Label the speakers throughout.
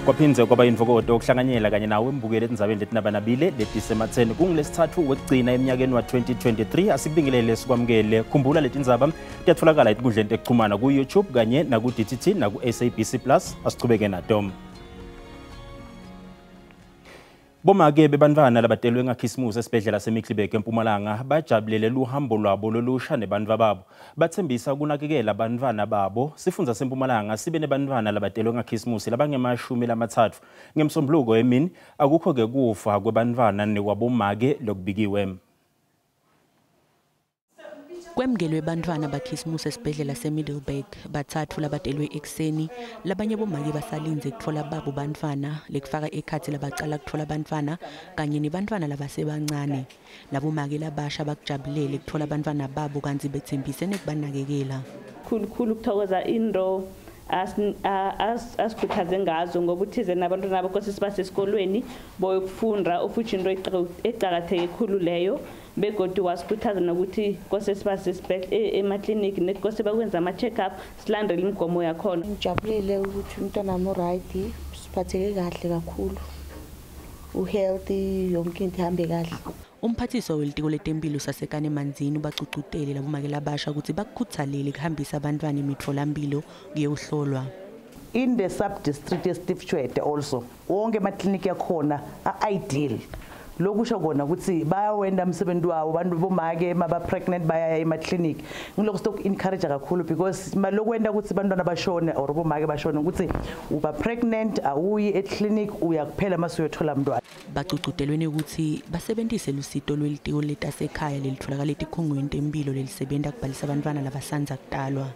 Speaker 1: Kwaphindze kwaba yintfokoto ukuhlanganyela kanye nawe mbukeli etindzabeni letinabanabile letisematheni. Kungulesithathu wekugcina eminyakeni wa-2023. Asikubingelele, sikwamukele. Khumbula, letindzaba tiyatfolakala etinkundleni tekuchumana ku-YouTube kanye naku-DTT naku-SABC Plus. Asichubeke nato. Bomake bebantfwana labatelwe ngakhisimusi esibhedlela seMiddelburg eMpumalanga bajabulele luhambo lwabo lolusha nebantfwa babo. Batsembisa kunakekela bantfwana babo. Sifundza seMpumalanga sibe nebantfwana labatelwe ngakhisimusi labangema-30. Ngemsombuluko emini akukho-ke kufa kwebantfwana nekwabomake lokubikiwe.
Speaker 2: Kwemukelwe bantfwana bakhisimusi esibhedlela seMiddelburg, batsatfu labatelwe ekuseni. Labanye bomake basalindze kutfola babo bantfwana, lekufaka ekhatsi labacala kutfola bantfwana kanye nebantfwana labasebancane. Labomake labasha bakujabulele kutfola bantfwana babo kantsi betsembise nekubanakekela.
Speaker 3: Khulukhulu ukuthokoza into asikhuthaze ngazo, ngoba uthize nabantwana bakho sibasesikolweni boyokufunda, futhi into eqakatheke khulu leyo. Begodwa wasikhuthaza nokuthi kose sibase emakliniki, nekose bakwenza ama-check-up, silandele imigomo yakhona.
Speaker 4: Ngijabulile ukuthi umntwana wami u-right, siphatheke kahle kakhulu, u-healthy, yonke into ihambe kahle.
Speaker 2: Umphathiswa welitiko letemphilo Sasekane Manzini ubagcugcutele labomake labasha ukuthi bakukhuthalele kuhambisa abantwana emitfolamphilo kuyewuhlolwa.
Speaker 5: In the sub-district ye-Steve Tshwete also, wonke emakliniki akhona a-ideal. Lokusho kona ukuthi bayawenda umsebenzi wawo. Abantu bomake maba-pregnant bayaya emakliniki. Ngiloko sitoku-encourage kakhulu, because lokwenta ukuthi bantwana bashone or bomake bashone ukuthi uba pregnant awuyi eklinikhi, uya kuphela mase uyothola mntwana.
Speaker 2: Bagcugcutelweni ukuthi basebentise lusito lwelitiko letasekhaya lelitfolakala etikhungweni temphilo lelisebenta kubhalisa abantwana labasandza kutalwa.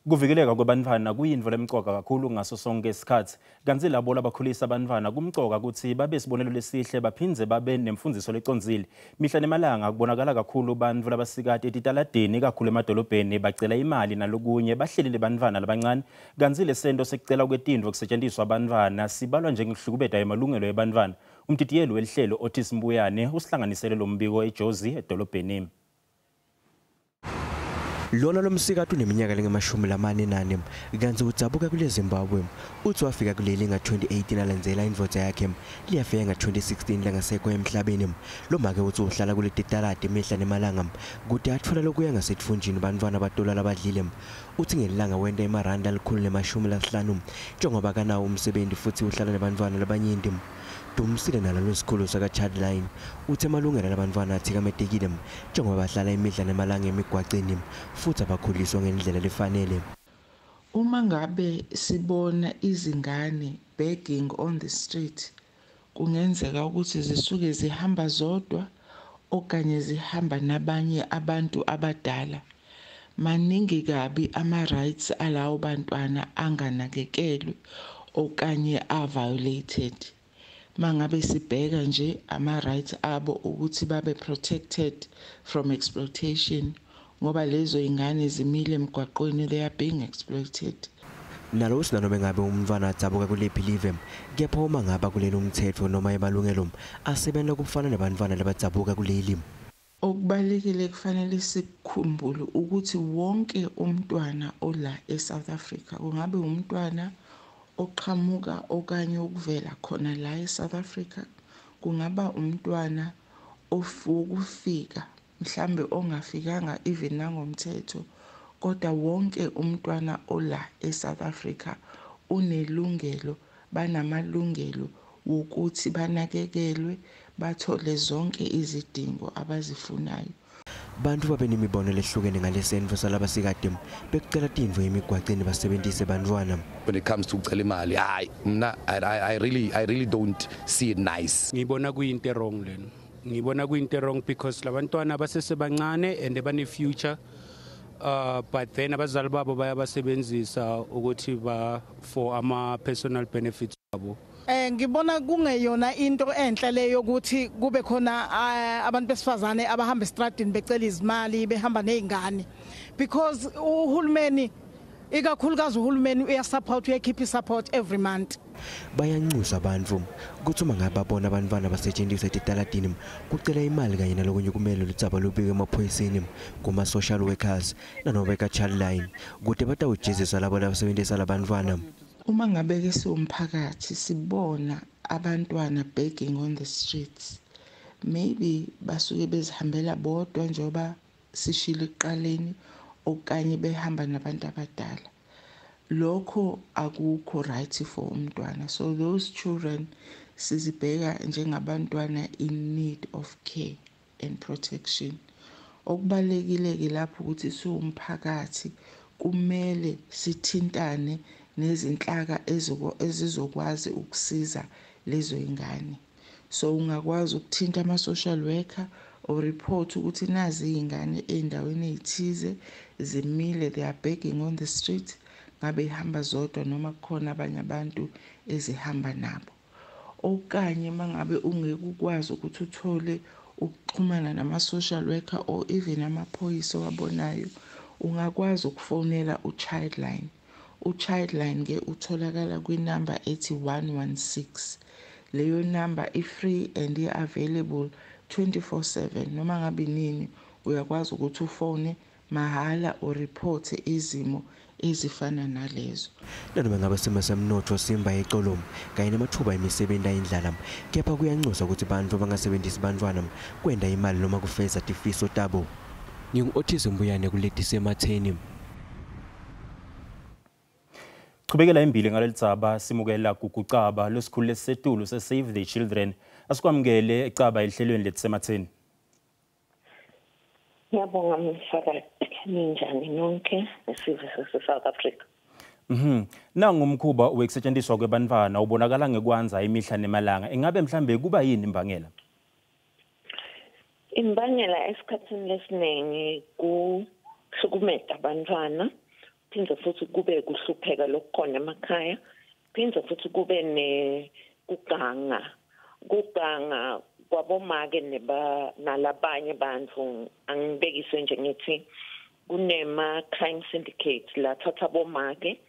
Speaker 1: Kuvikeleka kwebantfwana kuyintfo lemcoka kakhulu ngaso sonke isikhathi. Kantsi labo labakhulisa abantwana kumcoka ukuthi babe sibonelo lesihle, baphindze babe nemfundziso lecondzile. Mihla nemalanga kubonakala kakhulu bantfu labasikati etitaladini, ikakhulu emadolobheni, bacela imali nalokunye bahleli nebantfwana labancane. Kantsi lesento sekucela kwetintfo kusetjentiswa bantfwana sibalwa njengekuhlukubeta emalungelo ebantfwana. Umdidiyeli welihlelo Otis Mbuyane usihlanganisele lo mbiko eJozi edolobheni.
Speaker 6: Lona lomsikati uneminyaka lengama-44 kantsi udzabuka kule Zimbabwe. Uthi wafika kuleli nga-2018 alandzela indvodza yakhe liyafika nga-2016 langasekho emhlabeni. Lo make uthi uhlala kuleti taladi imihla nemalanga kute atfola lokuya ngasetfunjini bantfwana batola labadlile. Uthi ngelilanga wenta emarandi 150 njengoba kanawo umsebenzi futhi uhlala nebantfwana labanyenti. Dumsile nalo lwesikhulu saka-Childline uthi emalungelo alabantfwana athikametekile njengoba bahlala imihla nemalanga emigwaceni futhi abakhuliswa ngendlela lefanele.
Speaker 7: Uma ngabe sibona izingane begging on the street, kungenzeka ukuthi zisuke zihamba zodwa okanye zihamba nabanye abantu abadala. Maningi kabi ama-rights alawo bantwana anganakekelwe okanye a-violated. Mangabe sibheka nje ama-rights abo ukuthi babe protected from exploitation, ngoba lezo ingane zimile emgwaqweni, they are being exploited.
Speaker 6: Nalo uthi nanoma ngabe umntwana adzabuka kuliphi live, kepha uma ngaba kuleli umthetho noma emalungelo asebenza kufana nebantfwana labadzabuka kuleli.
Speaker 7: Okubalulekile kufanele sikukhumbule ukuthi wonke umntwana ola eSouth Africa, kungabe umntwana oqhamuka okanye ukuvela khona la eSouth Africa, kungaba umntwana wokufika mhlambe ongafikanga even nangomthetho, kodwa wonke umntwana ola eSouth Africa unelungelo, banamalungelo wokuthi banakekelwe, bathole zonke izidingo abazifunayo.
Speaker 6: Bantu babe nemibono lehlukene ngalesento salabasikati bekucela tintfo emigwaceni basebentise bantfwana.
Speaker 8: When it comes to ukucela imali, hayi, mna I really don't see it nice.
Speaker 9: Ngibona kuyinto wrong lena. Ngibona kuyinto wrong because labantwana basesebancane and bane future, but then abazali babo bayabasebenzisa ukuthi ba for ama personal benefits abo.
Speaker 10: Ngibona kungeyona into enhle leyo ukuthi kube khona abantu besifazane abahamba estradini becela izimali, behamba nezingane, because uhulumeni Ikakhulukazi uhulumeni uyasupport, uyakhipha support every month.
Speaker 6: Bayanxusa abantu kutsi uma ngabe babona abantwana basetshenziswa etitaladini kucela imali kanye nalokunye, kumele ludzaba lubike emaphoyiseni, kuma-social workers nanobe ka-Childline kute batawujeziswa labo labasebentisa labantwana.
Speaker 7: Uma ngabe-ke siwumphakathi sibona abantwana begging on the streets, maybe basuke bezihambela bodwa njengoba sishilo ekuqaleni, okanye behamba nabantu abadala, lokho akukho right for umntwana. So those children sizibheka njengabantwana in need of care and protection. Okubalulekile-ke lapho ukuthi siwumphakathi kumele sithintane nezinhlaka ezizokwazi ukusiza lezo y'ngane. So ungakwazi ukuthinta ama-social worker or report ukuthi nazi iy'ngane ey'ndaweni ey'thize zimile, they are begging on the street, ngabe ihamba zodwa noma kukhona abanye abantu ezihamba nabo. Okanye mangabe ungeke ukwazi ukuthi uthole ukuxhumana nama-social worker or even amaphoyisa owabonayo, ungakwazi ukufonela u-Childline. U-Childline-ke utholakala kwinamba ethi 116. Leyo namba i-free and i-available 24/7, noma ngabe nini uyakwazi ukuthi ufone mahhala uripothe izimo ezifana nalezo.
Speaker 6: Nanoma ngabe simo semnotfo simba ecolo kanye nematfuba emisebenti ayindlala, kepha kuyanxuswa ukuthi bantfu bangasebentisi bantfwana kwenta imali noma kufeza tifiso tabo. Ngingu-Otis Mbuyane kuletisematheni.
Speaker 1: Chubekela embili ngaleli simukela Gugu Xaba losikhulu lesisetulu se-Save the Children. Asikwamukele ecaba ehlelweni letisematheni.
Speaker 11: Ngiyabonga msakazi, ninjani nonke nesizwe sase-South Africa?
Speaker 1: Nangumkhuba wekusetshenziswa kwebantfwana ubonakala ngekwanza imihla nemalanga. Ingabe mhlambe kuba yini imbangela?
Speaker 11: Imbangela esikhathini lesiningi kuhlukumeta abantwana, phindze futhi kube kuhlupheka lokukhona emakhaya, phindze futhi kube nekuganga. Kuganga kwabomake nalabanye bantfu. Angibekise nje ngithi kunema-crime syndicates lathatha bomake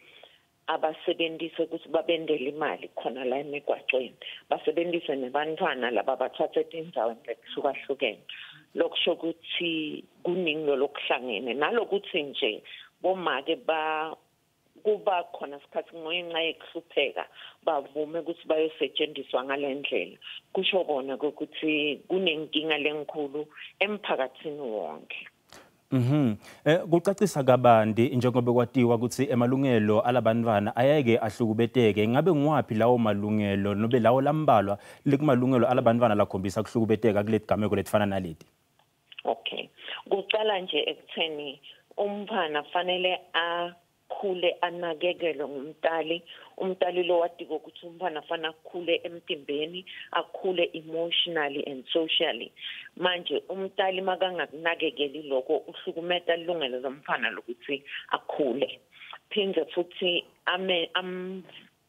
Speaker 11: abasebenzise ukuthi babendele imali khona la emigwacweni, basebenzise nebantwana laba bathatha etindzaweni letihlukahlukene. Lokusho ukuthi kuningi lolokuhlangene nalokuthi nje bomake ba kuba khona sikhathi ngenxa yekuhlupheka bavume ukuthi bayosetshenziswa ngale ndlela. Kusho kona ukuthi kunenkinga lenkhulu emphakathini wonke.
Speaker 1: Kucacisa kabanti, njengoba kwatiwa ukuthi emalungelo alabantwana ayeke ahlukubeteke, ngabe ngiwaphi lawo malungelo nobe lawo lambalwa lekumalungelo alabantwana lakhombisa kuhlukubeteka kuleti gameko letifana naleti?
Speaker 11: Okay, kucala nje ekutheni umntwana fanele akhule anakekelwe ngumtali, umtali lo watiko ukuthi umntwana fanele akhule emtimbeni, akhule emotionally and socially. Manje umtali makangakunakekeli lokho, uhlukumeta ilungelo lomntwana lokuthi akhule, phindze futhi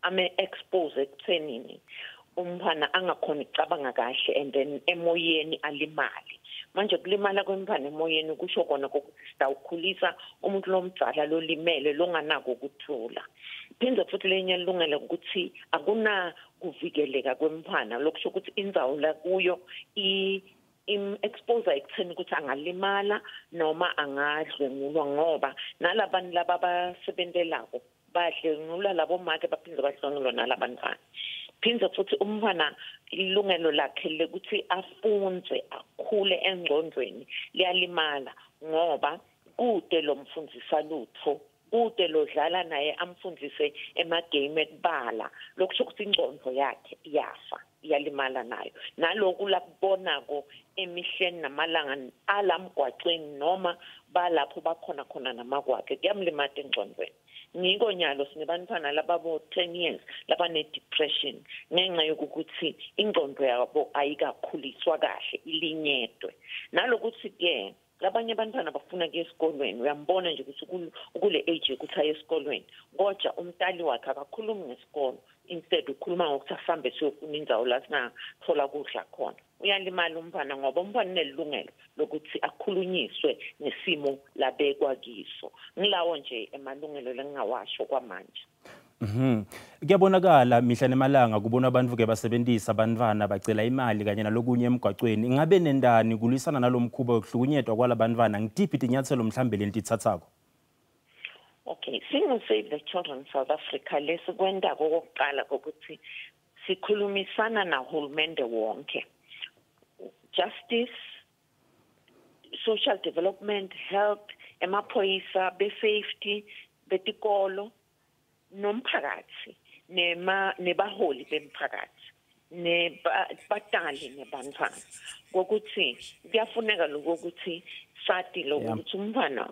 Speaker 11: ame expose ekuthenini umntwana angakhoni ukucabanga kahle and then emoyeni alimale. Manje kulimala kwemntwana emoyeni kusho kona ukuthi sitawukhulisa umuntu lomdzala lolimele, longanako ukuthula. Phindze futhi lenye ilungelo ukuthi akuna kuvikeleka kwemntwana, lokusho ukuthi indzawo la kuyo im-expose ekutheni ukuthi angalimala noma angadlwengulwa, ngoba nalabantu laba abasebentelako badlwengulwa labo make, baphindze badlwengulwa nalabantwana. Phindze futhi umntwana ilungelo lakhe lekuthi afundze akhule engcondweni liyalimala, ngoba kude lo mfundzisa lutho, kude lodlala naye amfundzise emagame ekubala, lokusho ukuthi ingcondvo yakhe iyafa, iyalimala nayo. Naloku lakubonako emihleni namalanga alamgwacweni noma balapho bakhona khona namakwakhe kuyamlimata engcondweni. Ngiko nyalo sinebantwana lababo 10 years labane-depression ngenxa yokuthi ingcondo yabo ayikakhuliswa kahle, ilinyedwe. Nalokuthi-ke labanye abantwana bafuna kuya esikolweni, uyambona nje ukuthi ukule age yokuthi aye esikolweni, kodwa umtali wakhe akakhulumi ngesikolo, instead ukhuluma ngokuthi asambe siyofuna indzawo la singathola kudla khona. Uyalimala umntfwana ngoba umntfwana unelungelo lokuthi akhulunyiswe ngesimo labekwa kiso. Ngilawo nje emalungelo lengingawasho kwamanje.
Speaker 1: Kuyabonakala mihla nemalanga kubona abantu ke basebenzisa abantwana bacela imali kanye nalokunye emgwacweni. Ingabe nendani kulwisana nalomkhuba wekuhlukunyetwa kwalabantwana, ngitiphi tinyatselo mhlambe lenititsatsako?
Speaker 11: Okay, singu Save the Children South Africa, lesikwentako kokuqala kokuthi sikhulumisana nahulumende wonke, justice, social development, health, emaphoyisa, be-safety, betikolo, nomphakathi, nema nebaholi bemphakathi, nebatali nebantwana, kokuthi kuyafuneka lokuthi sati lokuthi umntwana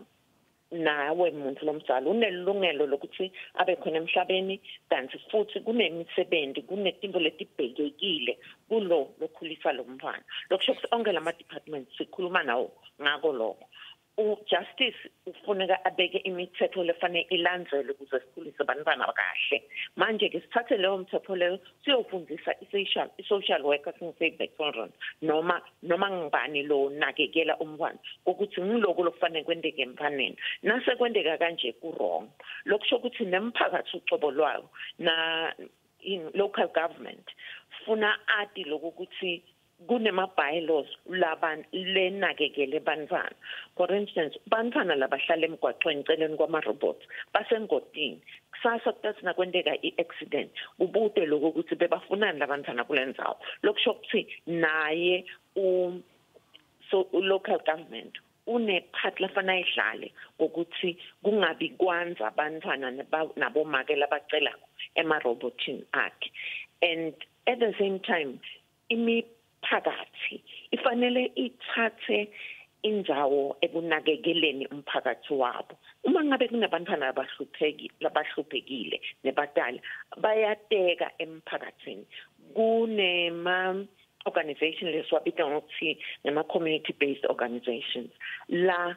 Speaker 11: nawe umuntu lomdzala unelungelo lokuthi abe khona emhlabeni, kanti futhi kunemisebenzi, kunetinto letibhekekile kulo lokhulisa lo mntwana. Lokusho ukuthi onke lama departments sikhuluma nawo ngako lokho. U-justice ufuneka abeke imithetho lefanele ilandzelwe ukuze sikhulise abantwana kahle. Manje-ke sithathe leyo mthetho leyo siyofundisa i-social worker singu-Save the Children noma ngibani lo nakekela umntwana ukuthi ngiloko lokufanele kwenteke emntwaneni. Nasekwenteka kanje ku-wrong. Lokusho ukuthi nemphakathi ucobo lwawo na in local government funa ati lokuthi kunema bylaws laban lenakekele bantwana. For instance, bantwana labahlala emgwaqweni celeni kwama robots basengodini. Kusasa kutathi nakwenteka i-accident ubute lokho ukuthi bebafunani labantwana kulendzawo. Lokusho ukuthi naye so local government unepart lafana idlale ukuthi kungabi kwanza abantwana nabomake labacela emarobotini akhe. And at the same time imiphakathi ifanele ithathe indzawo ekunakekeleni umphakathi wabo. Uma ngabe kunabantwana labahluphekile nebatali bayateka emphakathini. Kunema organization lesiwabita ngokuthi ngama community based organizations la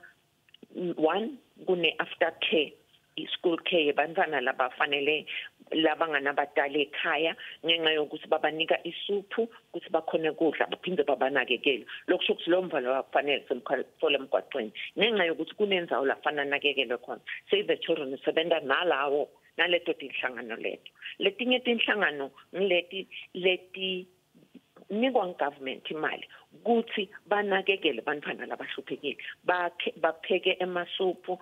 Speaker 11: one kune after care, i-school care yebantwana labafanele labanganabatali ekhaya ngenxa yokuthi babanika isuphu ukuthi bakhone kudla baphinde babanakekele. Lokusho ukuthi lo mntwana wakufanele semthole emgwaqweni ngenxa yokuthi kunendzawo lafana nakekelwe khona. Save the Children isebenza nalawo naleto tinhlangano leto. Letinye tinhlangano ngileti leti nikwa government imali kuthi banakekele bantwana labahluphekile, bapheke emasuphu,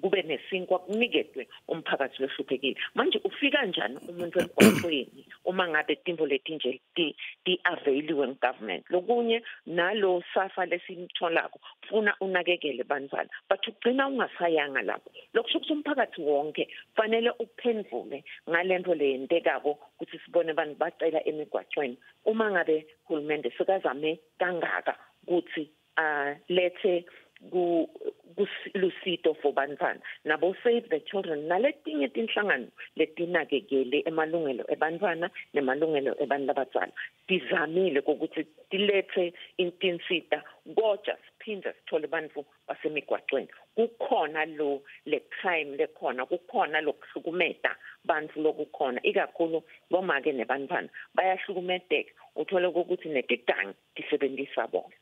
Speaker 11: kube nesinkwa kuniketwe umphakathi lohluphekile. Manje ufika kanjani umuntu emgwaqweni uma ngabe tintfo letinje ti-availiwe ngegovernment? Lokunye nalo safa lesimtholako funa unakekele bantwana, but ugcina ungasayanga lapho. Lokusho ukuthi umphakathi wonke fanele uphendvule ngalento leyentekako ukuthi sibone abantu bacela emigwaqweni. Uma ngabe hulumende sekazame kangaka ukuthi lethe lusito for bantwana, nabo Save the Children naletinye tinhlangano letinakekele emalungelo ebantwana nemalungelo ebantu labadzala tizamile ukuthi tilethe intinsita, kodwa siphinde sithole bantfu basemigwaqweni. Kukhona lo le crime lekhona, kukhona lokuhlukumeta bantfu lokukhona, ikakhulu bomake nebantwana bayahlukumeteka, uthole ukuthi netigangi tisebenzisa bona.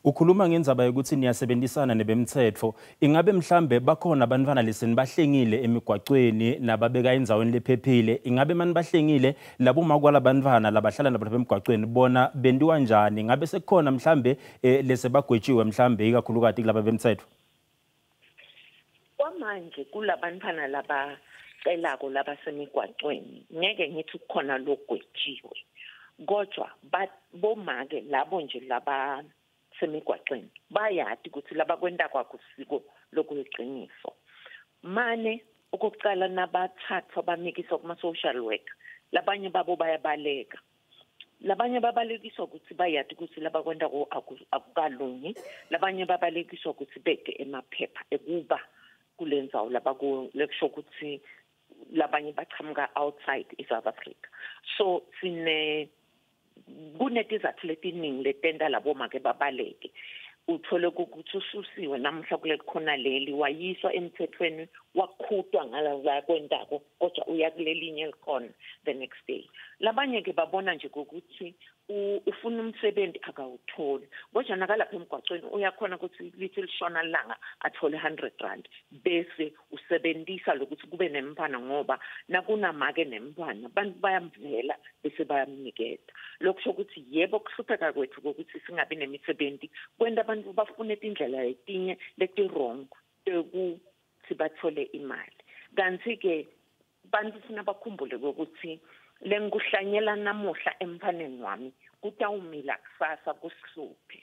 Speaker 1: Ukhuluma ngendzaba yokuthi niyasebenzisana nebemthetho. Ingabe mhlambe bakhona abantwana lesenibahlengile emigwaqweni nababeka endzaweni lephephile? Ingabe mani bahlengile labo makwala abantwana labahlala nabo lapha emgwaqweni bona bentiwa njani? Ingabe sekukhona mhlambe lesebagwetshiwe mhlambe ikakhulukati kulaba bemthetho?
Speaker 11: Kwamanje kulabantwana labacelako labasemigwaqweni ngeke ngithi kukhona logwetshiwe, kodwa bomake labo nje laba semigwaqweni bayati ukuthi labakwenta kwakusiko lokuyiqiniso. Mane okokucala nabathathwa bamikiswa kuma social worker, labanye babo bayabaleka, labanye babalekiswa ukuthi bayati ukuthi labakwenta akukalungi, labanye babalekiswa ukuthi bete emaphepha ekuba kulendzawo labaku, lekusho ukuthi labanye bachamuka outside iSouth Africa. So sine kunetizathu letiningi letenta labo make babaleke. Uthole ukuthi ususiwe namuhla kule khona leli, wayiswa emthethweni, wakhutwa ngala kwentako, kodwa uya kulelinye likhona the next day. Labanye ke babona nje ukuthi Ufuna umsebenzi akawutholi, kodwa nakalapha emgwacweni uyakhona ukuthi lithi lishona langa athole 100 rand, bese usebenzisa lokuthi kube nemfana, ngoba nakunamake nemfana abantu bayamvela bese bayamniketa. Lokusho ukuthi yebo, kuhlupheka kwethu ukuthi singabi nemisebenzi kwenta abantu bafune tindlela letinye leti-wrong tekuthi bathole imali. Kanti-ke bantu funa bakhumbule ukuthi lengikuhlanyela namuhla emfaneni wami kutawumila kusasa kusihluphe.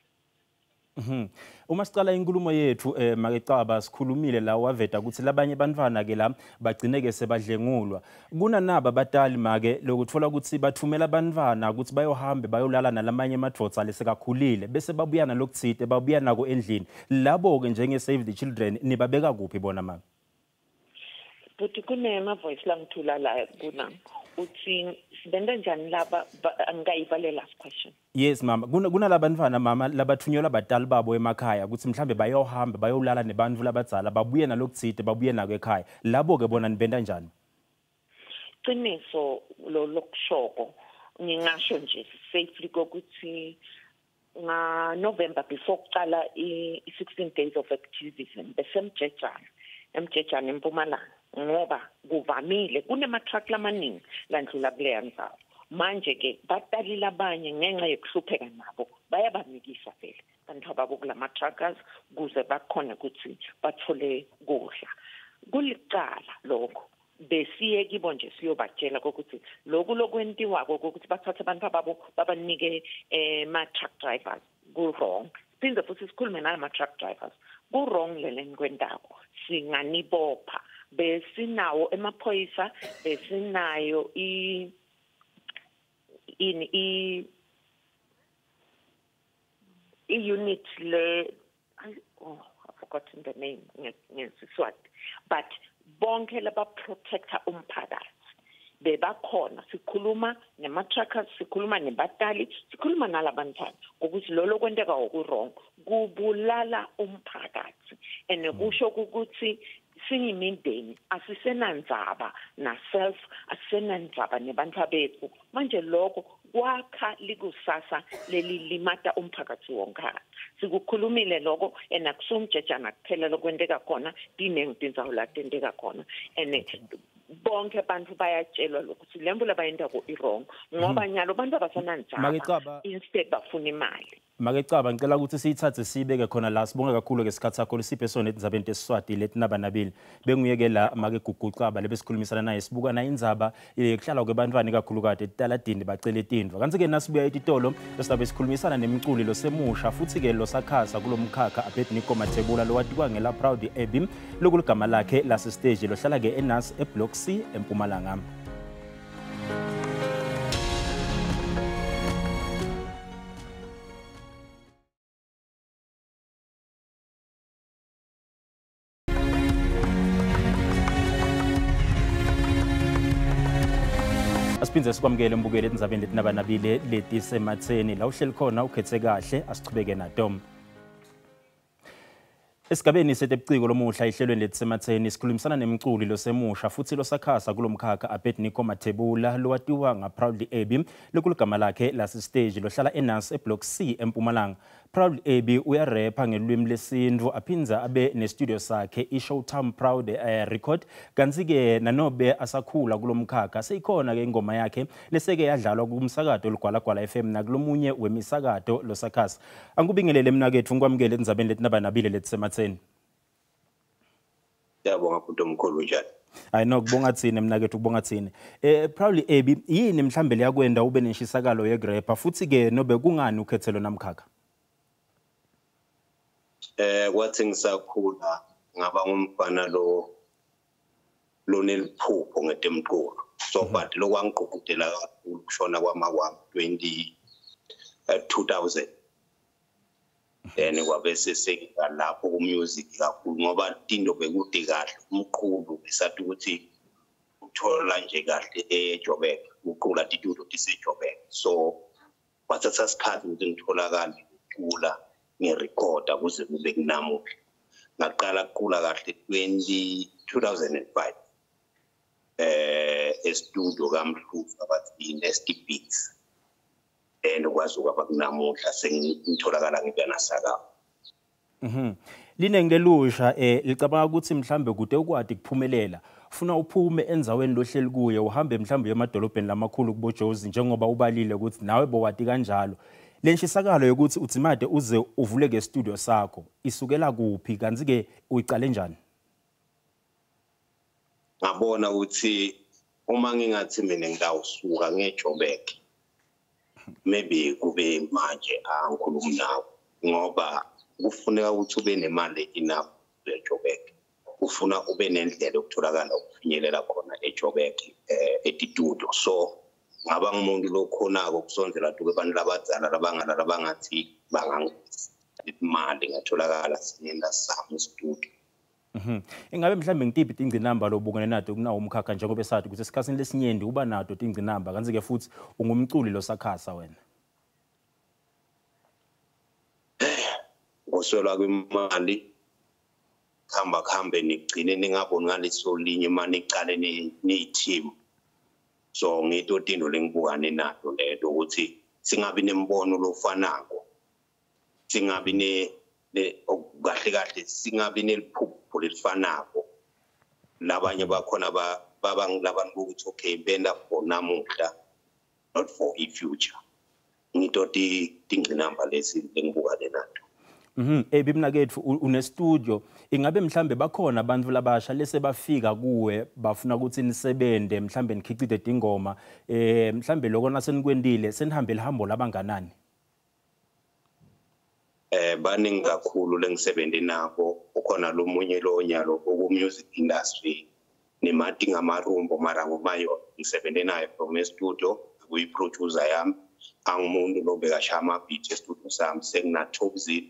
Speaker 1: Uma sicala inkulumo yethu Make Xaba, sikhulumile la waveta ukuthi labanye bantwana ke la bagcineke sebadlengulwa. Kunanaba batali make lokuthola ukuthi bathumela abantwana ukuthi bayohambe bayolala nalamanye amadvodza lesekakhulile, bese babuya nalokutsite, babuya nako endlini. Labo ke njenge Save the Children nibabeka kuphi bona mama?
Speaker 11: But kunema voice langithula la kuna uthi sibenda njani laba, angikayiva le last question.
Speaker 1: Yes mama, kunalabantwana mama labathunyelwa batali babo emakhaya ukuthi mhlambe bayohamba bayolala nebantu labadzala, babuye nalokutsite, babuye nako ekhaya. Labo ke bona nibenda njani?
Speaker 11: Qiniso lo lokushoko, ngingasho nje safely kokuthi nga November before kuqala i-16 days of activism besemjejana emjejana eMpumalanga, ngoba kuvamile kunema-truck lamaningi landlula kuleya ndzawo. Manje ke batali labanye ngenxa yokuhlupheka nabo bayabanikisa vele bantfu babo kulama-truckers kuze bakhone ukuthi bathole kudla. Kulicala lokho, besiye kibo nje siyobatshela kokuthi lokhu lokwentiwako kokuthi bathathe abantu babo babanike ma-truck drivers ku-wrong. Siphinde futhi sikhulume nalama-truck drivers, ku-wrong lele nikwentako, singanibopha. Besinawo emaphoyisa, besinayo i ini i i-unit le, oh, I've forgotten the name ngesiswati, but bonke laba protector umphakathi bebakhona. Sikhuluma nema-truckers, sikhuluma nebatali, sikhuluma nalabantwana ukuthi lolo kwenteka oku-wrong kubulala umphakathi, and kusho ukuthi singimindeni asisenandzaba na-self, asisenandzaba nebantfu bethu. Manje lokho kwakha likusasa lelilimata umphakathi wonke. Sikukhulumile lokho, and akusumjejana kuphela lokwenteka khona, tinengi tindzawo la tenteka khona, and bonke abantu bayatshelwa lokuthi le mvo labayentako i-wrong, ngoba nyalo abantu abasanandzaba, instead bafuna imali.
Speaker 1: Make Xaba, ngicela ukuthi siyithathe siyibeke khona la. Sibonge kakhulu ke isikhathi sakho lisiphe sona etindzabeni tesiswati letinabanabili. Benguyeke la Make Gugu Xaba lebesikhulumisana naye, sibuka naye indzaba yekuhlala kwebantwana ikakhulukati etitaladini bacele tintfo. Kantsi-ke nasibuya etitolo sizabe sikhulumisana nemculi losemusha futhi-ke losakhasa kulomkhakha, Abednico Mathebula, lowatiwa ngela Proud Abby lokuligama lakhe lasesiteji, lohlala-ke eNas eBlock C eMpumalanga. Asiphindze sikwamukele mbukeli etindzabeni letinabanabile letisematheni la uhleli khona ukhethe kahle, asichubeke nato. Esigabeni setebuciko lomuhla ehlelweni letisematheni sikhulumisana nemculi losemusha futhi losakhasa kulomkhakha, Abednico Mathebula, lowatiwa nga-Proudly Abby lokuligama lakhe lasesiteji, lohlala eNas eBlock C eMpumalanga. Proudly Abby uyarepha ngelwimi lesintfu, aphindze abe nestudio sakhe i-Showtime Proud Record. Kantsi-ke nanobe asakhula kulomkhakha, seyikhona-ke ingoma yakhe leseke yadlalwa kumsakato Ligwalagwala FM nakulomunye wemisakato losakhasa. Angikubingelele mnaketfu, ngikwamukele etindzabeni letinabanabile letisematheni.
Speaker 12: Siyabonga bhuti omkhulu, njani?
Speaker 1: Hayi no, kubonga tsine mnaketfu, kubonga tsine. Proudly Abby, yini mhlambe liyakwenda ube nenshisakalo yekurepha, futhi-ke nobe kungani ukhethelo namkhakha?
Speaker 12: Kwathi ngisakhula ngaba ngumfana lo loneliphupho ngetemculo. So but lokwangigqugqudela kakhulu kushona kwama kwami 2000. Then kwabe sesengika lapho ku music kakhulu, ngoba tinto bekude kahle, umqulu besathi ukuthi uthola nje kahle eJoburg, uqula titulo tiseJoburg. So kwathatha isikhathi ukuthi ngitholakale ngicula, ngirekhoda kuze kube kunamuhla. Ngaqala ukuqula kahle 2005 e-studio kaMhluzi abathi i-Nasty Beats. Then kwaze kwaba kunamuhla sengitholakala ngibenasaka.
Speaker 1: Linengi lelusha licabanga ukuthi mhlambe kude ukwadi kuphumelela ufuna uphume endzaweni lohleli kuye uhambe mhlambe emadolobheni lamakhulu kuboJozi, njengoba ubalile ukuthi nawe bowati kanjalo. Lenshisakalo yokuthi udzimade uze uvuleke studio sakho isukela kuphi, kanti ke uyicale njani?
Speaker 12: Ngabona ukuthi uma ngingathi mina ngidawusuka ngeJoburg, maybe kube manje angikhulumi nawe, ngoba kufuneka ukuthi ube nemali enough eJoburg, ufuna ube nendlela yokutholakala ukufinyelela khona eJoburg etitudio. So ngaba ngumuntu lokhonako kusondzela tuke abantu labadzala labangala labangathi bangangimali ngatholakala singenda sami studio.
Speaker 1: Ingabe mhlambe ngitiphi tingcinamba lobukene nato kunawo umkhakha, njengoba esathi ukuthi esikhatsini lesinyenti uba nato tingcinamba, kanti-ke futhi ungumculi losakhasa wena?
Speaker 12: Kuswelwa kwemali, kuhamba kuhambe nigcine ningaboni ngaleso linye mani nicale niyi-team. So ngito tinto lengibukane nato leto ukuthi singabi nembono lofanako, singabi ne kahle kahle singabi neliphupho lelifanako. Labanye bakhona baba ngilabantu ukuthi okay benda for namuhla, not for i future. Ngito tingcinamba lesi lengibukane nato.
Speaker 1: Bimnaketfu une studio, ingabe mhlambe bakhona abantu labasha lese bafika kuwe bafuna ukuthi nisebende mhlambe nikhicide tingoma, mhlambe lokho nasenikwendile senihambe lihambo labanganani?
Speaker 12: Baningi kakhulu lengisebenze nabo. Ukhona lo munye lo nyalo oku music industry nemati ngamarumbo mara ngumayo ngisebenze naye from e studio, kuyi producer yami, angumuntu lo bekashaya ama beat e studio sami. Sengina Tobzin,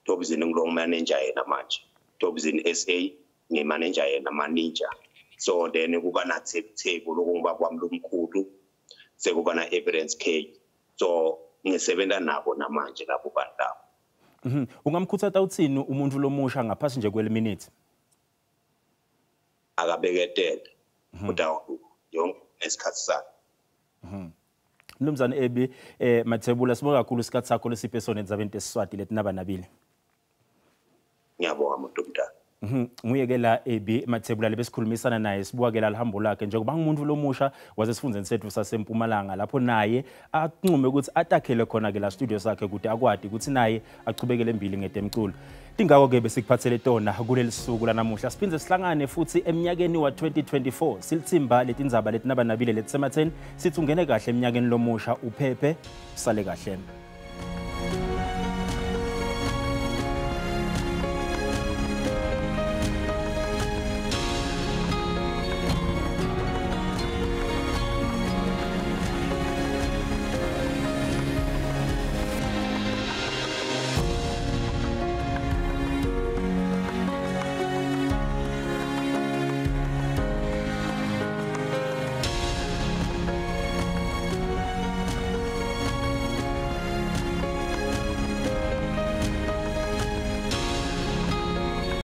Speaker 12: Tobzin ngilo manager yena manje, Tobzin SA ngimanager yena manager. So then kuba na Thebo lokungibaba kwami lomkhulu, sekuba na Evidence K. So ngisebenza nabo namanje labo bantu labo.
Speaker 1: Ungamkhuthaza uthini umuntu lomusha ngaphasi nje kwele minute?
Speaker 12: Akabeketele kodwa yonke nesikhathi sakhe.
Speaker 1: Mnumzane Abby Mathebula, sibonga kakhulu isikhathi sakho lesiphe sona endzabeni tesiswati letinaba nabili.
Speaker 12: Ngiyabonga muntu omdala.
Speaker 1: Nguye-ke la Abby Mathebula lebesikhulumisana naye, sibuka-ke la lihambo lakhe njengoba ngumuntu lomusha wasesifundeni sethu saseMpumalanga, lapho naye anqume ukuthi atakhele khona-ke la studio sakhe kude akwati ukuthi naye achubekele embili ngetemculo. Tingako-ke besikuphathele tona kuleli suku lanamuhla. Siphinde sihlangane futhi eminyakeni wa-2024. Silithimba letindzaba letinabanabile letisematheni sithi ungene kahle eminyakeni lomusha, uphephe, usale kahle.